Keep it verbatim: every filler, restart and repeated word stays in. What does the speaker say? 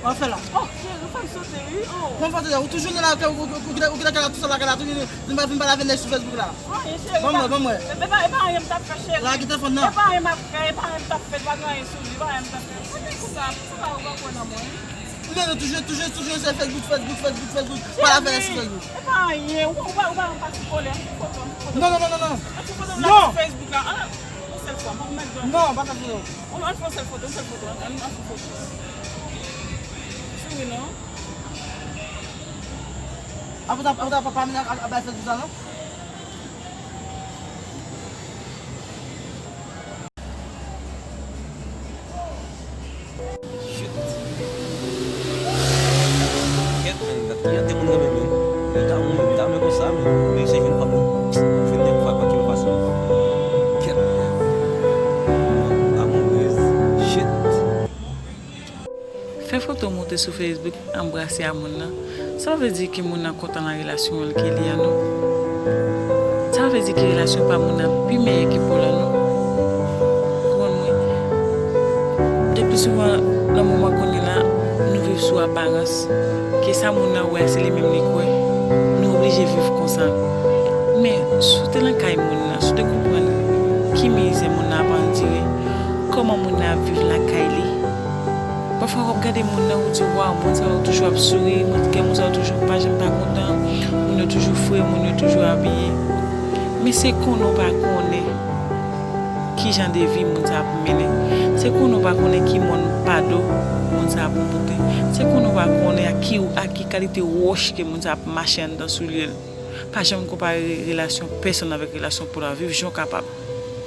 W ap fè la? Oh, cheri, ou fè m sote, wi. Oh. Kòman fè w te ou toujou nan lakay, ou ki lakay la, tou sa lakay la, tou vin pa vin pale avè nèg sou Facebook la? Anyen, cheri. Ban mwen, ban mwen. E pa, e pa anyen m t ap fè, cheri. Lage telefòn nan. E pa anyen m ap fè, e pa anyen m t ap fè, pa gen anyen sou li, e pa anyen m t ap fè. Mwen te konsa, se pa ou pa kwè nan mwen. Ou toujou, toujou, toujou se Facebook, Facebook, Facebook, Facebook. Pale avè nèg sou Facebook. E pa anyen, ou pa, ou pa, ou pa pase kole, an foto, an foto. Non, non, non, non, non. An foto la sou Facebook la. Ah, yon sèl fwa, mwen mèt dòmi. Non, pa fè foto. On, an fè yon sèl foto, yon sèl foto, an, an fè yon foto. Souri non. Apre ta, apre ta, pa, pa vin ak, ak bay Facebook sa, non? Shit. Kèt, men, gad ki jan de moun renmen men. Li ta renmen, li ta renmen konsa, men. Men se vin pa bon. Vin nèg fwa pa ki pa fasil. Kèt. Amourez. Shit. Fè foto w monte sou Facebook, anbrase a moun nan. Sa pa vle di ke moun nan kontan nan relasyon l ke li an non. Sa pa vle di ke relasyon pa moun nan pi meyè ke pou l an non. Konprann mwen? De pli souvan, nan moman kounye la, nou viv sou aparans. Ke sa moun nan wè a, se li menm li kwè. Nou oblije viv konsa. Men, si w te nan kay moun nan, si w te konprann ki mizè moun nan ap andire, kòman moun nan ap viv lakay li, pafwa w ap gade moun nan, ou di, waw, moun sa yo toujou ap souri, moun, kè moun sa yo toujou pa janm pa kontan, moun yo toujou fre, moun yo toujou abiye. Men se konnen w pa konnen ki jan de vi moun sa ap mennen. Se konnen w pa konnen ki mòn pado moun sa ap monte. Se konnen w pa konnen ak ki, ak ki kalite wòch ke moun sa ap mache anndan soulye l. Pa janm konpare relasyon pèsonn avèk relasyon pou la viv jan w kapab.